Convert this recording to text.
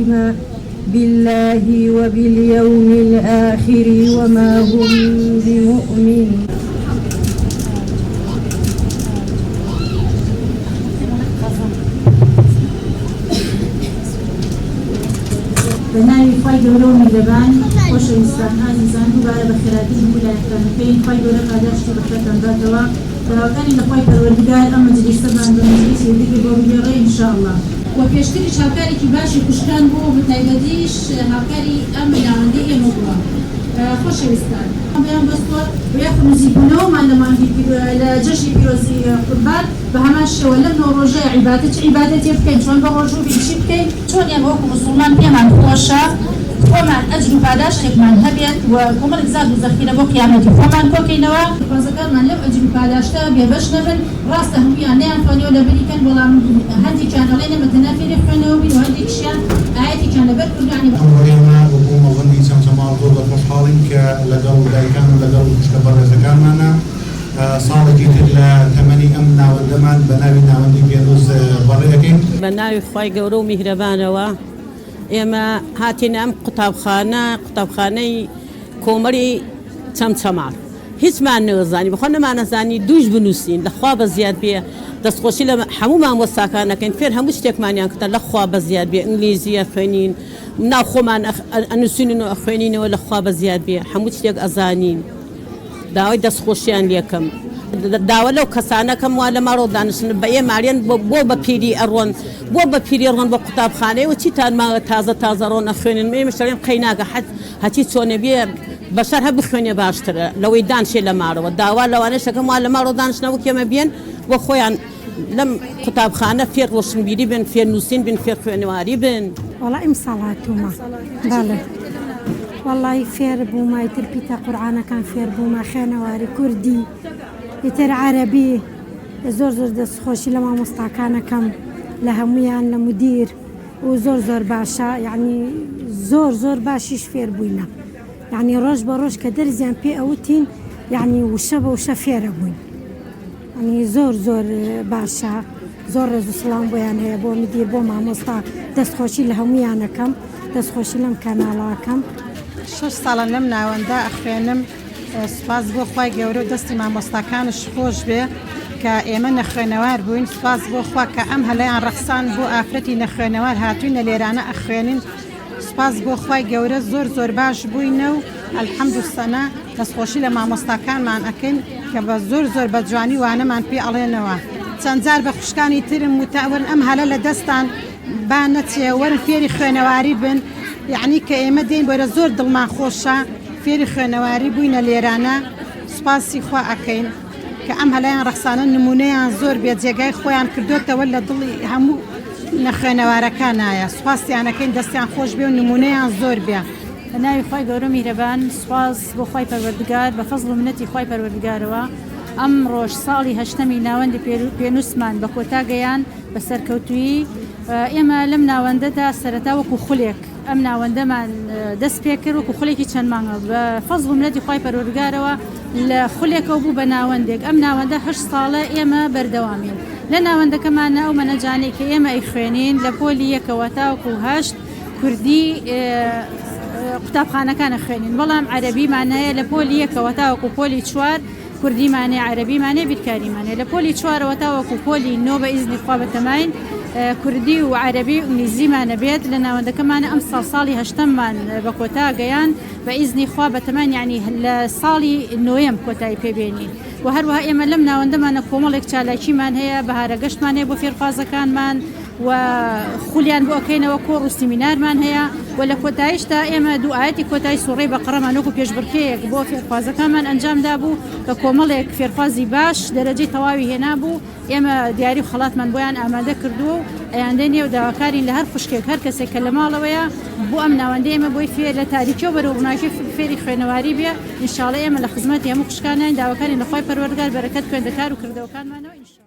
يؤمنون بالله وباليوم الآخر وما هم بمؤمنين. بە ناوی خوای گەورە و میهرەبان خۆشەویستان ئازیزان دووبارە بەخێراتن هەموو لایەکتان ئەکەین خوای گەورە پاداشتی بەخێرتان باتەوە داواکارین لە خوای پەروەردگار ئەم مەجلیسەمان بە مەجلیسی ذیکر بۆ بگێڕێ ان شاء اللە. وە پێشتریش هاوکارێکی باشی خوشکان بووە و بەتایبەتیش هاوکاری ئەم ناوەندەی ئێمە بووە خۆشەویستان. پێیان بەستووە و یاخود نزیکبوونەوەمان لە مانگی لە جەژنی پیرۆزی قوربان بە هەمان شێوە لەم نۆ ڕۆژەیە عیبادەت چ عیبادەتێ بکەین چۆن بە ڕۆژوو بین چی بکەین چۆن ئێمە وەکو موسوڵمان پێمان خۆشە خۆمان ئەجر و پاداشتێکمان هەبێت و کۆمەڵێک زاد و زەخیرە بۆ قیامەتی خۆمان کۆکەینەوە، ڕێزەکانمان لەم ئەجر و پاداشتە بێبەش نەبن، ڕاستە هەموویان نەیانتوانیوە لەبەری کەن، بەڵام هەندێکیان ئەڵێن ئێمە تەنها فێری خوێندنەوە بووین و هەندێکیشیان ئایەتێکیان لەبەر کردووە یانی. ئەمڕۆ ئێمە وەکو مەڵبەندی چەمچەماڵ زۆر بە خۆشحاڵین کە لەگەڵ دایکان و لەگەڵ خوشکە بەڕێزەکانمانە ساڵێکی تر لە تەمەنی ئەم ناوەندەمان بە ناوی ناوەندی پێنووس بەڕێ ئەکەین. بە ناوی خوای گەورە و میهرەبانەوە ئێمە هاتینە ئەم قوتابخانە، قوتابخانەی کۆمەری چەمچەماڵ. هیچمان نەزانی بەخوا نەمانەزانی دووش بنووسین لەخوا بەزیاد بێ دەستخۆشی لە هەموو مامۆستاکان ئەکەین فێر هەموو شتێکمانیان کردن لەخوا بەزیاد بێ ئینگلیزی ئەخوێنین ناو خۆمان ئەنووسین و ئەخوێنینەوە لەخوا بەزیاد بێ هەموو شتێک ئەزانین. داوای دەستخۆشیان لێکەم داوا لەو کەسانە کەم وا لە ماڵەوە دانیشتن بە ئێمە ئەرێن بۆ بە پیری ئەڕۆن بۆ بە پیری ڕۆن بۆ قوتابخانەی و چیتان ماوە تازە تازە ڕۆن ئەخوێنن ئێمەش ئەڵێن قەیناکە حەز هەچی چۆنێ بێ بەشەر هەر بخوێنێ باشترە لەوەی دانشێ لە ماڵەوە داوا لەوانەش ئەکەم وا لە ماڵەوە دانیشنە وەک ئێمە بێن بۆ خۆیان لەم قوتابخانە فێر ڕۆشنبیری بن فێر نووسین بن فێر خوێنەواری بن. وەڵا ئیمساڵ هاتوومە بەڵێ وەڵی فێر بوومە ئیتر پیتە قورعانەکان فێر بوومە خوێنەواری کوردی ئیتر عەرەبی زۆر زۆر دەست خۆشی لە مامۆستاکانەکەم لە هەمویان لە مدیر و زۆر زۆر باشە یعنی زۆر زۆر باشیش فێر بووینە یعنی ڕۆژ بە ڕۆژ کە دەرزیان پێ ئەوتین یعنی وشە بە وشە فێرە بووین یانی زۆر زۆر باشە زۆر ڕێز و سڵاوم بۆیان هەیە بۆ مدیر بۆ مامۆستا دەست خۆشی لە هەموویان ئەکەم دەست خۆشی لەم کەناڵە ئەکەم. شەش ساڵە لەم ناوەندە ئەخوێنم سوپاس بۆ خوای گەورە و دەستی مامۆستاکانش خۆش بێ کە ئێمە نەخوێنەوار بووین سوپاس بۆ خوا کە ئەم هەلەیان ڕەخسان بۆ ئافرەتی نەخوێنەوار هاتوینە لێرانە ئەخوێنین سوپاس بۆ خوای گەورە زۆر زۆر باش بووینە و الحمد و سەنا دەستخۆشی لە مامۆستاکانمان ئەکەین کە بە زۆر زۆر بە جوانی وانەمان پێ ئەڵێنەوە چەند جار بە خوشکانی ترم وتە وەرن ئەم هەلە لە دەستان با نەچێ وەرن فێری خوێنەواری بن یەعنی کە ئێمە دێین بۆرە زۆر دڵمان خۆشە فێری خوێنەواری بووینە لێرانە سوپاسی خوا ئەکەین کە ئەم هەلەیان ڕەخسانە نمونەیان زۆر بێ جێگای خۆیان کردۆتەوە لە دڵی هەموو نەخوێنەوارەکانایە سوپاسیان ئەکەین دەستیان خۆش بێ و نمونەیان زۆر بێ. بە ناوی خوای گەورە و میهرەبان سوپاس بۆ خوای پەروەردگار بە فەزڵ و منەتی خوای پەروەردگارەوە ئەمڕۆش ساڵی هەشتەمی ناوەندی پێنووسمان بە کۆتا گەیاند بە سەرکەوتوویی ئێمە لەم ناوەندەدا سەرەتا وەکو خولێک ئەم ناوەندەمان دەست پێکرد وەکو خولێکی چەند مانگە بە فەزڵ و منەتی خوای پەروەردگارەوە لە خولێکەوە بوو بە ناوەندێک ئەم ناوەندە هەشت ساڵە ئێمە بەردەوامین لە ناوەندەکەمانە ئەو مەنەجانەی کە ئێمە ئەیخوێنین لە پۆلی یەکەوە تاوەکو هەشت کوردی قوتابخانەکان ئەخوێنین بەڵام عەرەبیمان هەیە لە پۆلی یەکەوە تاوەکو پۆلی چوار کوردیمان هەیە عەرەبیمان هەیە بیرکاریمان هەیە لە پۆلی چوارەوە تاوەکو پۆلی نۆ بە ئیزنی خوا بەتەماین کوردی و عەرەبی و ئینگلیزیمان ئەبێت لە ناوەندەکەمانە ئەمساڵ ساڵی هەشتەممان بە کۆتا گەیان بە ئیزنی خوا بەتەمان یعنی لە ساڵی نۆیەم کۆتایی پێ بێنین و هەروەها ئێمە لەم ناوەندەمانە کۆمەڵێک چالاکیمان هەیە بەهارە گەشتمان هەیە بۆ فێرخوازەکانمان و خولیان بۆ ئەکەینەوە کۆڕ و سیمینارمان هەیە و لە کۆتاییشدا ئێمە دوو ئایەتی کۆتایی سوڕەی بەقەڕەمان وەکو پێشبڕکێیەک بۆ فێرخوازەکانمان ئەنجام دابوو کە کۆمەڵێک فێرخوازی باش دەرەجەی تەواوی هێنابوو ئێمە دیاری و خەڵاتمان بۆیان ئامادە کردووە و ئەیاندەینێ و داواکارین لە هەر خوشکێک هەر کەسێک کە لە ماڵەوەیە بۆ ئەم ناوەندەی ئێمە بۆی فێر لە تاریکیەوە بەرەو ڕووناکی فێری خوێنەواری بێ ان شاءاللە ئێمە لە خزمەتی هەموو خوشکاناین داواکارین لە خوای پەروەردگار بەرەکەت خوێندەکار و کردەوەکانمانەوە ان شاءاللە.